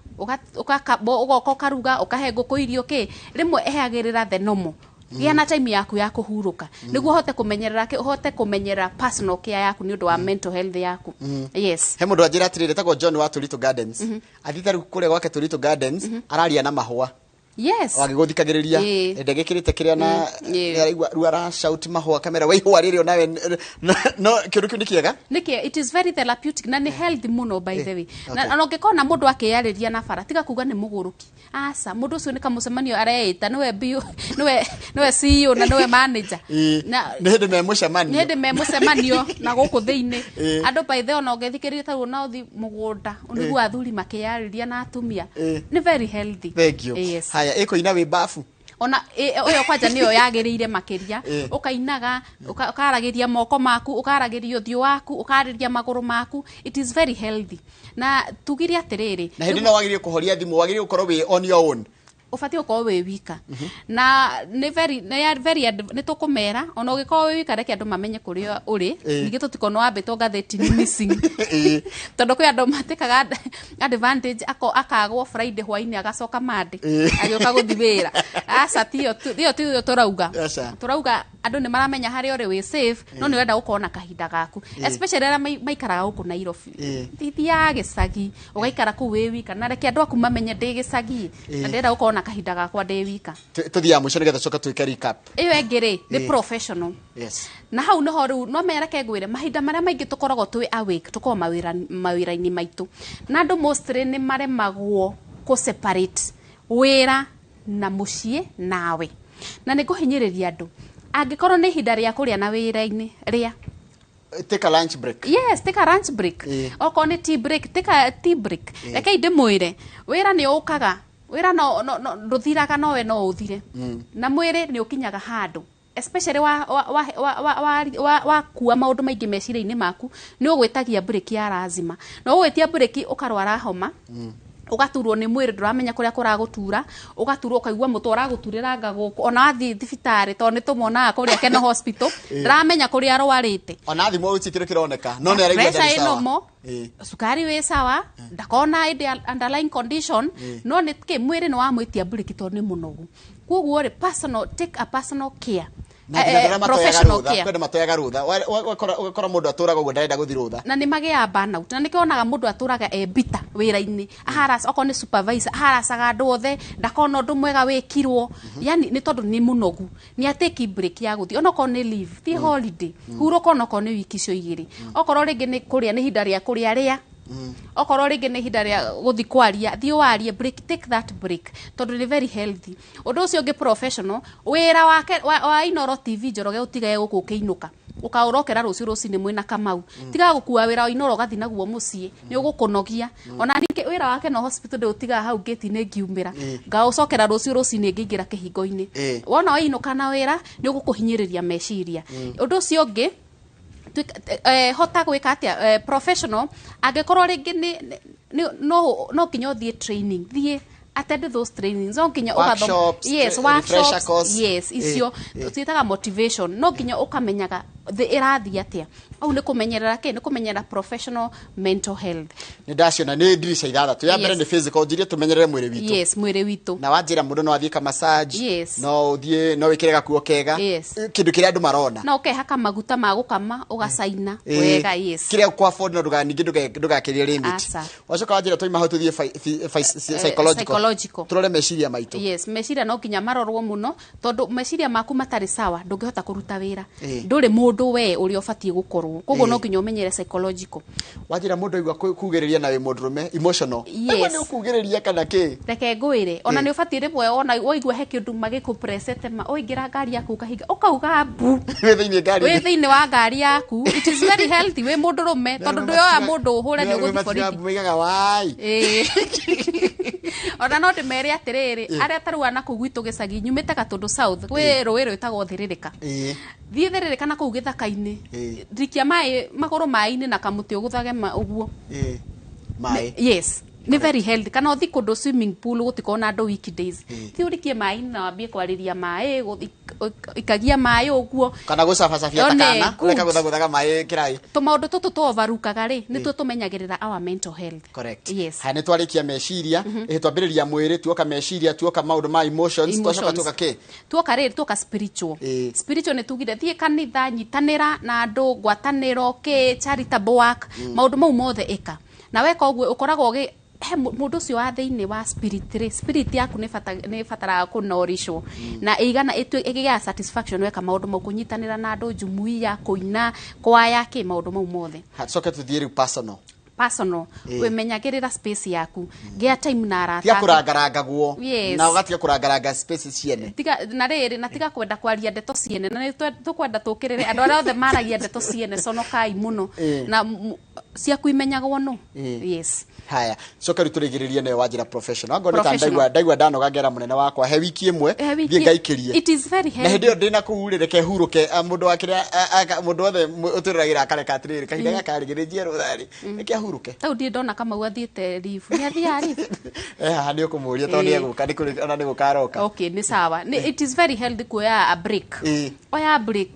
ũgoka, ũkaruga, ũkahe ngũkũ irio, kĩ rĩmwe. Ehagĩrĩra the normal. Gĩa na time yaku ya kũhurũka nĩguo ũhote kũmenyerera ũhote kũmenyerera personal care yaku nĩ ũndũ wa mental health yaku. Yes. He mũndũ anjĩra atĩrĩrĩ, etagwo John wa Tũritũ Gardens, athiĩte rĩu kũrĩa gwake Tũritũ Gardens, araria na mahũa agĩgũthikagĩrĩria, ndagĩkĩrĩte kĩrĩa na nĩaraigua rĩu ara shout mahũa, kamera we ihũa rĩrĩ onawe. No kĩndũ kĩu nĩ kĩega. Nĩkĩ, it is very therapeutic na nĩ healthy mũno, by the way. Na ona ũngĩkona mũndũ akĩyarĩria na bara, tiga kuga nĩ mũgũrũki. Aca, mũndũ ũcio nĩ kamũcemanio areĩta, nĩwe bio, nĩwe CEO na nĩwe manager. Na nĩ hĩndĩ me mũcemanio. Nĩ hĩndĩ me mũcemanio na gũkũ thĩinĩ. Andũ, by the way, ona ũngĩthikĩrĩria tarĩu na ũthi mũgũnda, nĩguo athuri makĩyarĩria na atumia, nĩ very healthy. Thank you. Yes. Haya, ĩkũina wĩ bafu? Ona ũyũ kwanja nĩyo yagĩrĩire makĩria. Ũkainaga, ũkaragĩria moko maku, ũkaragĩria ũthiũ waku, ũkarĩria magũrũ maku. It is very healthy. Na tugire atĩrĩrĩ, Na hĩndĩ ĩno wagĩrĩire kũhoria thimũ, wagĩrĩire gũkorwo wĩ on your own. Ũbatiĩ gũkorwo wĩ wika, na nĩ very nĩ ya- very nĩ tũkũmera ona ũgĩkorwo wĩ wika, reke andũ mamenye kũrĩa ũrĩ. Ningĩ tũtikorwo wambĩtwo ngathĩti-inĩ missing, tondũ kwĩ andũ matĩkaga advantage akagwo Friday hwainĩ, agacoka Monday agĩũka gũthi wĩra. Aca, tiyo tiyo tũrauga. Aca. Tũrauga andũ nĩ maramenya harĩa ũrĩ wĩ safe, no nĩ ũrenda gũkorwo na kahinda gaku, especially arĩa maikaraga gũkũ Nairobi. Thiaga gĩcagi, ũgaikara kũu wĩ wika, na reke andũ aku mamenye ndĩ gĩcagi na ndĩrenda gũkorwo na kahinda gakwa ndĩ wika. Tũthiaga mũico nĩgetha tũcoke twĩke recap. Ĩyo ĩngĩ rĩ, nĩ professional. Na hau nĩho rĩu no menya, reke ngwĩre, mahinda marĩa maingĩ tũkoragwo twĩ awake, tũkoragwo mawĩra-inĩ maitũ, na andũ mostly nĩ maremagwo kũ separate wĩra na mũciĩ nawe. Na nĩ ngũhinyĩrĩria andũ, angĩkorwo nĩ ihinda rĩa kũrĩa na wĩra-inĩ, rĩa Take a lunch break. Yes, take a lunch break. Okorwo nĩ tea break, take a tea break. Reke ndĩmwĩre, wĩra nĩ ũkaga, wĩra no ndũthiraga, nowe no ũthire, na mwĩrĩ nĩ ũkinyaga handũ, especially wa wakua maũndũ maingĩ meciria-inĩ maku, nĩ ũgwĩtagia break ya lazima. Na ũgwĩtia break, ũkarwara homa, ũgaturwo nĩ mwĩrĩ, ndũramenya kũrĩa kũragũtura, ũgaturwo, ũkaigua mũtwe ũragũturĩranga gũkũ. Ona wathiĩ thibitarĩ, tondũ nĩ tũmonaga kũrĩa Keno Hospital, ndaramenya kũrĩa arwarĩte. Ona thimũ gũtirĩ kĩndũ kĩroneka, no nĩ araigua pressure ndarĩ ĩ sawa. normal, cukari wĩ sawa, ndakona ĩndĩ underlying condition, no nĩ kĩ mwĩrĩ nĩ wamwĩtia break tondũ nĩ mũnogu. Koguo rĩ, personal, take a personal care. Na nginya arĩa matoyaga professional rũtha care. Kwenda matoyaga rũtha. Ũgakora mũndũ atũraga ũguo, ndarenda gũthiĩ rũtha. Na nĩ magĩaga burnout, na nĩkĩo wonaga mũndũ atũraga e bitter wĩra-inĩ, aharas okorwo nĩ supervisor, aharacaga andũ othe, ndakona ũndũ mwega wĩkirwo, yani nĩ tondũ nĩ mũnogu. Nĩ atĩki break ya gũthiĩ, onokorwo nĩ leave, thiĩ holiday, hurũka, onokorwo nĩ wiki icio 2. Okorwo rĩngĩ nĩ kũrĩa, nĩ ihinda rĩa kũrĩa, rĩa. Okorwo rĩngĩ nĩ ihinda rĩa gũthiĩ kwaria, thiĩ warie. Break, take that break, tondũ nĩ very healthy. Ũndũ ũcio ũngĩ, professional wĩra wake wa Inoro TV, Njoroge, ũtige gũkũ ũkĩinũka, ũkaũrokera rũciũ rũcinĩ mwĩna Kamau. Tiga gũkua wĩra wa Inoro ũgathiĩ naguo mũciĩ, nĩ ũgũkũnogia. Ona ningĩ wĩra wake no hospital ndĩũtigaga hau ngĩti-inĩ ngiumĩra, ngaũcokera rũciũ rũcinĩ ngĩingĩra kĩhingo-inĩ. Wona wainũka na wĩra, nĩ ũgũkũhinyĩrĩria meciria. Ũndũ ũcio ũngĩ, hota gwĩka atĩa, professional, angĩkorwo rĩngĩ nĩ no nginya ũthiĩ training, thiĩ attend those trainings, no nginya Workshops, yes, refresher workshops course. Yes, icio twĩtaga motivation. No nginya ũkamenyaga thĩ ĩrathiĩ atĩa. Au nĩ kũmenyerera kĩ? Nĩ kũmenyerera professional mental health. Nĩ ndaciona nĩ ndirica ithathatũ. Ya mbere nĩ physical, njirie tũmenyerere mwĩrĩ witũ. Yes, mwĩrĩ witũ. Na wanjĩra mũndũ no athiĩ ka massage, no ũthiĩ, no wĩkĩre gakuo kega, kĩndũ kĩrĩa andũ marona. No ũkehaka maguta ma gũkama, ũgacaina wega, yes. Kĩrĩa ũkũ afford, no ningĩ ndũgakĩrie limit. Aca. Wacoka wanjĩra twaima hau tũthiĩ psychological. Psychological. Tũrore meciria maitũ. Yes, meciria no nginya marorwo mũno, tondũ meciria maku matarĩ sawa, ndũngĩhota kũruta wĩra, ndũrĩ mũndũ we ũrĩa ũbatiĩ gũkorwo. Koguo no nginya ũmenyere psychological. Wanjĩra mũndũ aigua kugĩrĩria na wĩ mũndũrũme emotional. Aigua nĩ ũkugĩrĩria kana kĩ? Reke ngwĩre, ona nĩ ũbatiĩ rĩmwe, ona waigua he kĩndũ magĩkũpresete, ma waingĩra ngari yaku, ũkahinga, ũkauga mbu. Wĩ thĩinĩ ngari. Wĩ thĩinĩ wa ngari yaku. It is very healthy wĩ mũndũrũme, tondũ ndũyoya mũndũ ũhũre, nĩ ũgũthiĩ borithi. Moigaga wai. Ona no ndĩmere atĩrĩrĩ, arĩa tarĩu ana kũu gwitũ gĩcagi, nyumĩte Gatũndũ South, kwĩ rũĩ rwĩtagwo Thĩrĩrĩka. Thiĩ Thĩrĩrĩka na kũu gĩthaka-inĩ, rikia maĩ magũrũ maĩ-inĩ na kamũtĩ, ũgũthage ũguo. Maĩ. Yes, nĩ very healthy. Kana ũthiĩ kũndũ swimming pool, gũtikorwo na andũ weekdays, thiĩ ũrikie maĩ-inĩ na wambie kwarĩria maĩ, ikagia maĩ ũguo. Kana gũcabacabia ta One, kana good. ũreka gũthagũthaga maĩ kĩrai. Tũmaũndũ tũtũ tũovarukaga rĩ, nĩtuo tũmenyagĩrĩra our mental health. Correct. Yes. Haya, nĩ twarĩkia meciria, twambĩrĩria mwĩrĩ, tuoka meciria, tuoka maũndũ ma emotions, twacoka Emotions. tuoka kĩ? Tuoka rĩrĩ, tuoka spiritual. Spiritual nĩ tugire thiĩ kanitha, nyitanĩra na andũ, ngwatanĩro, kĩ charitable work, maũndũ mau mothe ĩka. Na weka ũguo, ũkoragwo ũgĩ he mũndũ ũcio wa thĩinĩ wa spirit rĩ, spirit yaku nĩ ĩbataraga kũnorishwo na ĩigana ĩgĩaga satisfaction weka maũndũ mau, kũnyitanĩra na andũ, jumuiya, kũina, kwaya, kĩ maũndũ mau mothe. Ha, tucoke tũthiĩ rĩu personal. Personal, wĩmenyagĩrĩra space yaku, gĩa time na arata. Tiga kũrangarangagwo. Yes. Na ũgatiga kũrangaranga space ciene. Tiga na rĩrĩ, na tiga kwenda kwaria ndeto ciene, na nĩ tũkwenda tũkĩrĩre andũ arĩa othe maragia ndeto ciene, conokai mũno. Na ciaku imenyagwo no. Yes. Haya, coka rĩu tũrĩgĩrĩrie nayo wanjĩra professional. Angorwo nĩ ta Professional. ndaigua ndanoga ngera mũnene wakwa he wiki ĩmwe, He wiki- thiĩ ngaikĩrie. It is very Na hĩndĩ healthy. ĩyo ndĩna kũu rĩ, reke hurũke, mũndũ wa kĩrĩa, mũndũ wothe ũtwĩroragĩra akareka atĩrĩrĩ, kahinda gaka rĩ, gĩthĩnjie rũtha rĩ, reke ahurũke. Tau ndirĩ ndona Kamau athiĩte leave. Nĩ athiaga leave? Haha nĩ ũkũmũria tondũ nĩ egũka, nĩ kũrĩ, ona nĩ gũka aroka. Okay, nĩ sawa. Nĩ, it is very healthy kuoya a break. Oya break,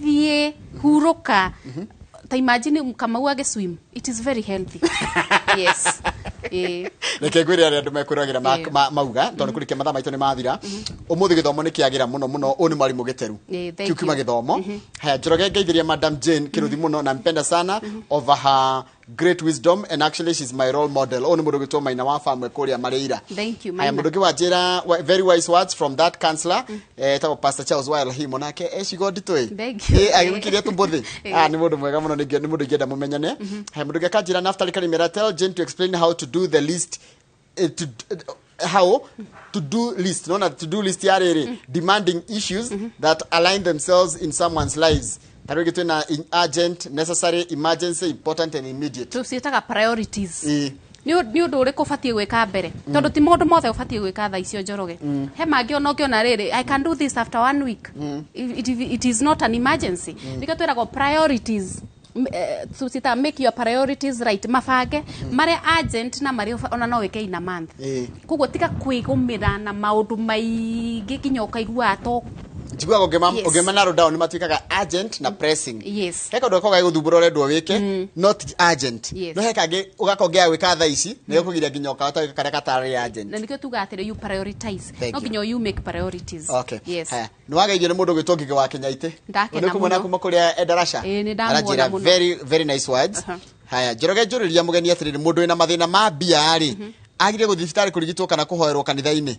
thiĩ, hurũka. Ta imagine Kamau agĩ swim. It is very healthy. Yes. Reke ngwĩre arĩa andũ mekwĩroragĩra mauga, tondũ kũrĩkia mathaa maitũ nĩ mathira. Ũmũthĩ gĩthomo nĩ kĩagĩra mũno mũno, ũyũ nĩ mwarimũ Gĩteru. Thank Kĩu kiuma you. gĩthomo. Haya, Njoroge ngeithĩria Madam Jane Kĩrũthi mũno, nampenda sana over her great wisdom, and actually she's my role model. Ũyũ nĩ mũndũ ũgĩtwo Maina wa Famwe kũrĩa Marĩira. Thank you, Haya, Maina. mũndũ ũngĩ wanjĩra very wise words from that counselor, etagwo Pastor Charles wa Elohim, onake ecigo nditũ ĩ. Thank you. Agĩgũkiria tũmbũthĩ. Nĩ mũndũ mwega mũno, nĩ mũndũ ingĩenda mũmenyane. Haya, mũndũ ũngĩ akanjĩra Naftali Karimera, tell Jane to explain how to do the list, to how to do list, no, na to do list ya rĩrĩ, demanding issues that align themselves in someone's lives. Ta rĩu twĩna urgent, necessary, emergency, important and immediate. Tũciĩtaga priorities. Nĩ ũndũ ũrĩkũ ũbatiĩ gwĩka mbere? Tondũ ti maũndũ mothe ũbatiĩ gwĩka thaa icio, Njoroge. He mangĩ ona ũngĩona rĩrĩ, I can do this after 1 week. It is not an emergency. Nĩkĩo twĩragwo priorities. Tũciĩtaga make your priorities right. Mabange marĩa urgent na marĩa ona no wĩke in a month. Koguo tiga kwĩgũmĩra na maũndũ maingĩ nginya ũkaigua to Njiguaga ũngĩma narrow down nĩ matuĩkaga urgent na pressing. Yes. He kaũndũ gakoragwo gagĩgũthumbũra ũrendwo wĩke, not urgent. Yes. No he kangĩ ũgakongea gwĩka thaa ici, nĩ gũkũgiria nginya ũkahota gwĩka karĩa gatarĩ urgent. Na nĩkĩo tugaga atĩrĩ, you prioritize. Thank No you. nginya you make priorities. Okay. Yes. Haya, nĩ wageithio nĩ mũndũ ũgwĩtwo Ngĩgĩ wa Kĩnyaitĩ. Ndakena Nĩ kũmuona mũno. kuma kũrĩa Endarasha. Ĩĩ, nĩ ndamuona Aranjĩra mũno. very, very nice words. Haya, Njoroge njũrĩria mũgeni atĩrĩrĩ, mũndũ wĩna mathĩna ma mbia rĩ, agire gũthiĩ thibitarĩ kũrigitwo kana kũhoerwo kanitha-inĩ?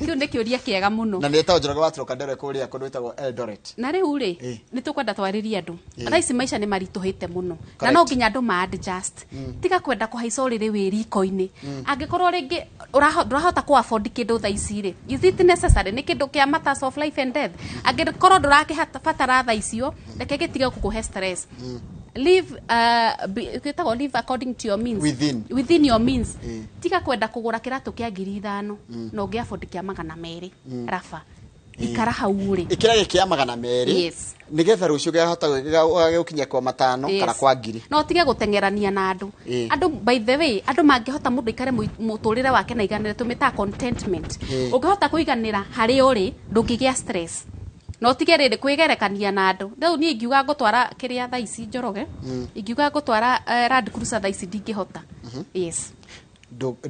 Kĩu nĩ kĩũria kĩega mũno. Na nĩ etagwo Njoroge wa Trocadero kũrĩa kũndũ gwĩtagwo Eldoret. Na rĩu rĩ, nĩ tũkwenda twarĩrie andũ. Thaa ici maica nĩ maritũhĩte mũno. Na no nginya andũ ma adjust. Tiga kwenda kũhaica ũrĩrĩ wĩ riko-inĩ. Angĩkorwo rĩngĩ ndũrahota kũ afford kĩndũ thaa ici rĩ, is it necessary? Nĩ kĩndũ kĩa matters of life and death. Angĩkorwo ndũrakĩbatara thaa icio, reke gĩtige gũkũhe stress. Live, gĩtagwo live according to your means. Within. Within your means. Tiga kwenda kũgũra kĩratũ kĩa ngiri ithano, na ũngĩ afford kĩa magana merĩ. Rafa. Ikara hau ũrĩ. Ĩkĩra gĩkĩ kĩa magana merĩ. Yes. Nĩgetha rũciũ gĩahota gũkinya kwa matano kana kwa ngiri. No tige gũteng'erania na andũ. Andũ, by the way, andũ mangĩhota mũndũ aikare mũtũrĩre wake na iganĩre, tũmĩtaga contentment. Ũngĩhota kũiganĩra harĩa ũrĩ, ndũngĩgĩa stress. No tige rĩrĩ kwĩgerekania na andũ. Rĩu niĩ ingiuga ngũtwara kĩrĩa thaa ici Njoroge, ingiuga ngũtwara Land Cruiser thaa ici ndingĩhota. Yes.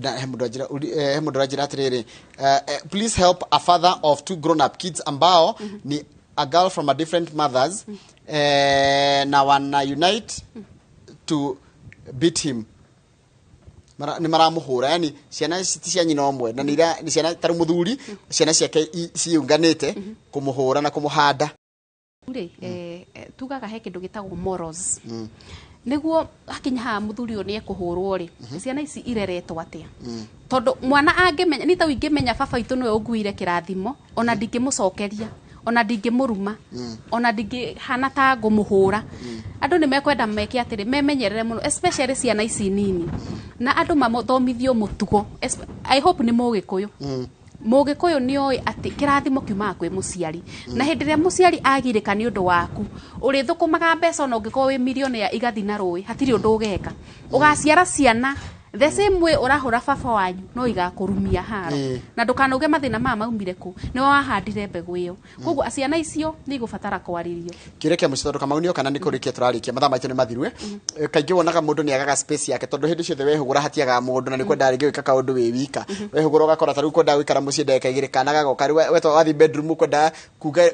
Na, he mũndũ anjĩra, he mũndũ aranjĩra atĩrĩrĩ, please help a father of 2 grown up kids ambao ni a girl from a different mothers, na wana unite to beat him. Mara, nĩ maramũhũra, yani ciana ici ti cia nyina ũmwe, na nĩ ciana ta rĩu mũthuri, ciana ciake ciunganĩte kũmũhũra na kũmũhanda. Rĩ, tugaga he kĩndũ gĩtagwo morals. Nĩguo hakinya haha mũthuri ũyũ nĩ ekũhũrwo rĩ, ciana ici ireretwo atĩa? Tondũ mwana angĩmenya, niĩ ta ingĩmenya baba witũ nĩwe ũnguire kĩrathimo, ona ndingĩmũcokeria, ona ndingĩmũruma, ona ndingĩhana ta ngũmũhũra. Andũ nĩ mekwenda meke atĩrĩ, memenyerere mũno, especially ciana ici nini. Na andũ mathomithio mũtugo. I hope nĩ Mũgĩkũyũ. Mũgĩkũyũ nĩ oĩ atĩ kĩrathimo kiumaga kwĩ mũciari. Na hĩndĩ ĩrĩa mũciari agirĩka nĩ ũndũ waku, ũrĩthũkũmaga mbeca ona ũngĩkorwo wĩ milionea igathi na rũĩ, hatirĩ ũndũ ũgeka. Ũgaciara ciana the same way ũrahũra baba wanyu, no igakũrumia haro. Na ndũkanauge mathĩna maya maumire kũ, nĩwe wahandire mbegũ ĩyo. Koguo ciana icio nĩ igũbatara kwarĩrio. Kĩũria kĩa mũico tondũ Kamau nĩoka na nĩ kũrĩkia tũrarĩkia, mathaa maitũ nĩ mathirue. Kaingĩ wonaga mũndũ nĩ agaga space yake tondũ hĩndĩ ciothe wehũgũra hatiagaga mũndũ na nĩ kwendaga rĩngĩ gwĩka kaũndũ wĩ wika. Wehũgũra ũgakora ta rĩu kwendaga gũikara mũciĩ ndagĩka igĩrĩ kana gagoka, rĩu we wathiĩ bedroom ũkwendaga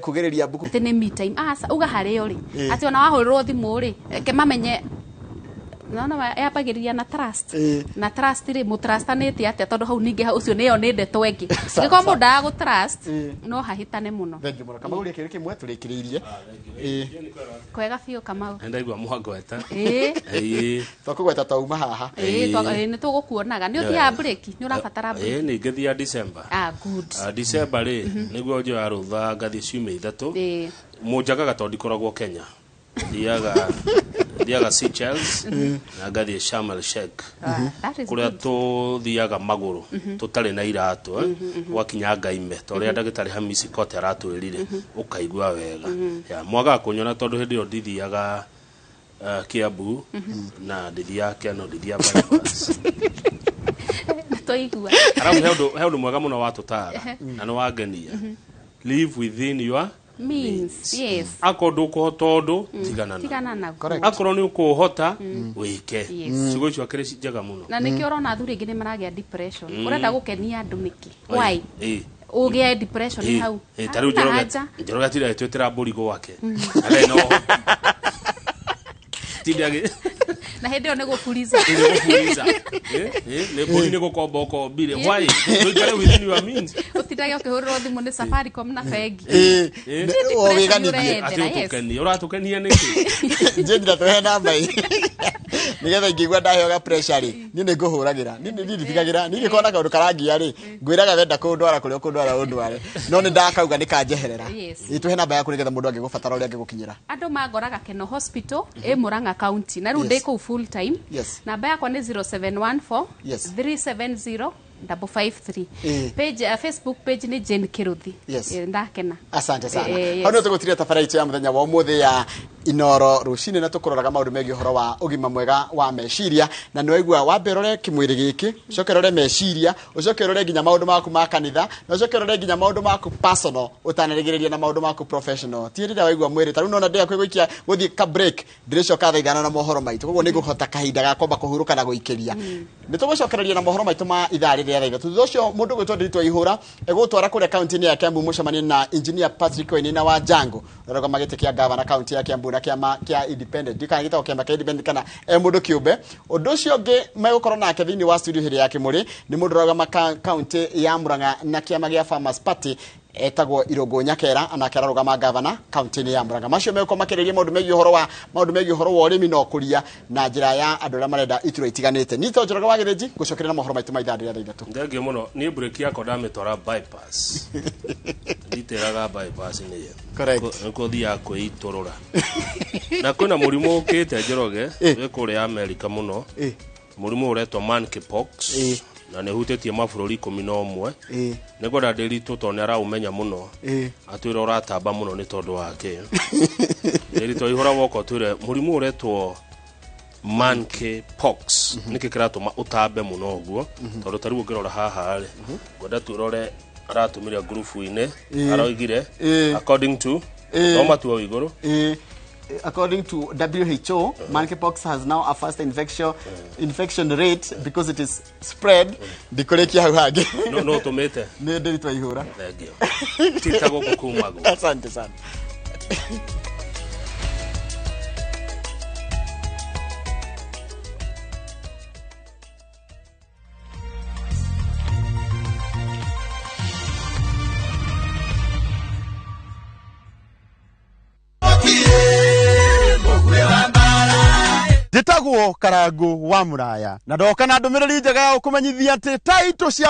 kugĩrĩria mbuku. Atĩ nĩ me time. Aca, uga harĩa ũrĩ. Atĩ ona wahũrĩrwo thimũ rĩ, reke mamenye Nona yambagĩrĩria na trust. Ĩĩ. Na trust rĩ, mũtrustanĩte atĩa? Tondũ hau ningĩ hau ũcio nĩyo nĩ ndeto ĩngĩ. Sawa, Angĩkorwo sawa. mũndũ ndagagũ trust, Ĩĩ. no hahĩtane mũno. Thengiũ mũno. Kamau, kĩrĩ kĩmwe tũrĩkĩrĩirie. Ĩĩ. Kwega biũ, Kamau. Ndaigua mwangweta. Ĩĩ. Ĩĩ. Twakũgweta twauma haha. Ĩĩ, nĩ tũgũkuonaga. Nĩ ũthiaga break? Nĩ ũrabatara break? Ĩĩ, nĩ ngĩthia December. Ah, good. Ah, December rĩ, nĩguo njoya rũtha ngathiĩ ciumia 3. Ĩĩ. Mũnjagaga tondũ ndikoragwo Kenya. Thiaga Seychelles na ngathiĩ Sharm el Sheikh. Ah, that is Kũrĩa good. tũthiaga magũrũ tũtarĩ na iratũ, gwakinya ngaime ta ũrĩa ndagĩtarĩ Hamisi Kote aratwĩrire, ũkaigua wega. Ya, mwagaga kũnyona tondũ hĩndĩ ĩyo ndithiaga Kiambu na ndithiaga Keno, ndithiaga bypass. Twaigua. Arabu he ũndũ mwega mũno watũtara na nĩ wangenia: live within your means. Yes. Akorwo ndũkũhota ũndũ, tigana naguo. Tigana naguo. Correct. Akorwo nĩ ũkũhota, wĩke. Yes. Ciugo icio akĩrĩ njega mũno. Na nĩkĩo ũrona athuri aingĩ nĩ maragĩa depression. Ũrenda gũkenia andũ nĩkĩ? Why? Ĩĩ. Ũgĩe depression Ĩĩ, hau? ĩĩ, ta rĩu Hauna Njoroge. haja. Njoroge atinda agĩtwĩtĩra mbũri gwake na ndarĩ na ũhoti. Tinda Na hĩndĩ ĩyo nĩ gũburiza. Nĩ gũburiza. Ĩ, ĩ, nĩ mbũri nĩ gũkomba ũkombire. Why? Ndũikare within your means. Ũtindage ũkĩhũrĩrwo thimũ nĩ Safaricom na bengi. Ĩĩ. Ĩĩ. O wĩganithie. Ũreyendera, Atĩ yes. ũtũkenie, ũratũkenia nĩkĩ? Jane, na tũhe namba ĩ nĩgetha ingĩigua ndaheoga pressure rĩ, niĩ nĩ ngũhũragĩra, niĩ nĩ nditigagĩra, niĩ ingĩkorwo na kaũndũ karangia rĩ, ngwĩraga wenda kũndwara kũrĩa ũkũndwara ũndware, no nĩ ndakauga nĩ kanjeherera. Yes. Ĩ, tũhe namba yaku nĩgetha mũndũ angĩgũbatara ũrĩa angĩgũkinyĩra. Andũ mangoraga Keno Hospital ĩ Murang'a County, na rĩu Yes. ndĩ kũu full time. Yes. Namba yakwa nĩ 0714 Yes. 370 553. Ĩĩ. Page, Facebook page nĩ Jane Kiruthi. Yes. Ndakena. Asante sana. Yes. Hau nĩho tũgũtiria tabara itũ ya mũthenya wa ũmũthĩ ya Inoro rũcinĩ, na tũkũroraga maũndũ megiĩ ũhoro wa ũgima mwega wa meciria. Na nĩ waigua, wambe ũrore kĩmwĩrĩ gĩkĩ, ũcoke ũrore meciria, ũcoke ũrore nginya maũndũ maku ma kanitha, na ũcoke ũrore nginya maũndũ maku personal ũtanarigĩrĩria na maũndũ maku professional. Ti rĩrĩa waigua mwĩrĩ ta rĩu nona ndĩ hakuhĩ gũikia gũthiĩ ka break, ndĩrĩcoka thaa 5 na mohoro maitũ, koguo nĩ ngũhota kahinda ga kwamba kũhurũka na gũikĩria. Nĩ tũgũcokereria na mohoro maitũ ma ithaa rĩrĩa thaa 3. Thutha ũcio mũndũ gwĩtwo Ndiritu Ihũra egũtwara kũrĩa kaunti-inĩ ya Kiambu mũcemanie na engineer Patrick Wainaina wa Jango, ũrarũgama gĩtĩ kĩa gavana kaunti ya Kiambu na kĩama kĩa independent. Ndiũĩ kana gĩtagwo kĩama kĩa independent kana e mũndũ kĩũmbe. Ũndũ ũcio ũngĩ megũkorwo nake thĩinĩ wa studio hĩndĩ ya kĩmũrĩ nĩ mũndũ ũrarũgama kaunti ya Murang'a na kĩama gĩa Farmers Party, etagwo Irũngũ Nyakera, anake ararũgama gavana kaunti-inĩ ya Murang'a. Macio megũkorwo makĩrĩria maũndũ megiĩ ũhoro wa maũndũ megiĩ ũhoro wa ũrĩmi na ũkũria na njĩra ya andũ arĩa marenda iturwa itiganĩte. Niĩ to Njoroge wa Gĩthĩnji, ngũcokeria na mohoro maitũ ma ithaa rĩrĩa thaa 3. Thengio mũno. Niĩ break yakwa ndamĩtwara bypass, nditĩraga bypass nĩyo. Correct. Nĩkuo thiaga kwĩitũrũra. Na kwĩna mũrimũ ũkĩte, Njoroge, wĩ kũrĩa Amerika mũno, mũrimũ ũretwo monkeypox, na nĩ ũhutĩtie mabũrũri 11. Nĩ ngwenda Ndĩritũ, tondũ nĩ araũmenya mũno, atwĩre ũratamba mũno nĩ tondũ wa kĩ. Ndĩritũ ihũra woka ũtwĩre mũrimũ ũretwo monkeypox nĩkĩ kĩratũma ũtambe mũno ũguo, tondũ ta rĩu ũngĩrora haha rĩ, ngwenda twĩrore aratũmire ngurubu-inĩ, aroigire according to thoma tu hau igũrũ. According to WHO, monkeypox has now a faster infection rate because it is spread. Ndikũrĩkia hau hangĩ. No ũtũmĩte. Nĩ Ndĩritũ Ihũra. Thengio, tita gũkũ kumagwo. Asante sana. Njĩtagwo Karangu wa Mũraya na ndoka na ndũmĩrĩri njega ya gũkũmenyithia atĩ taitũ cia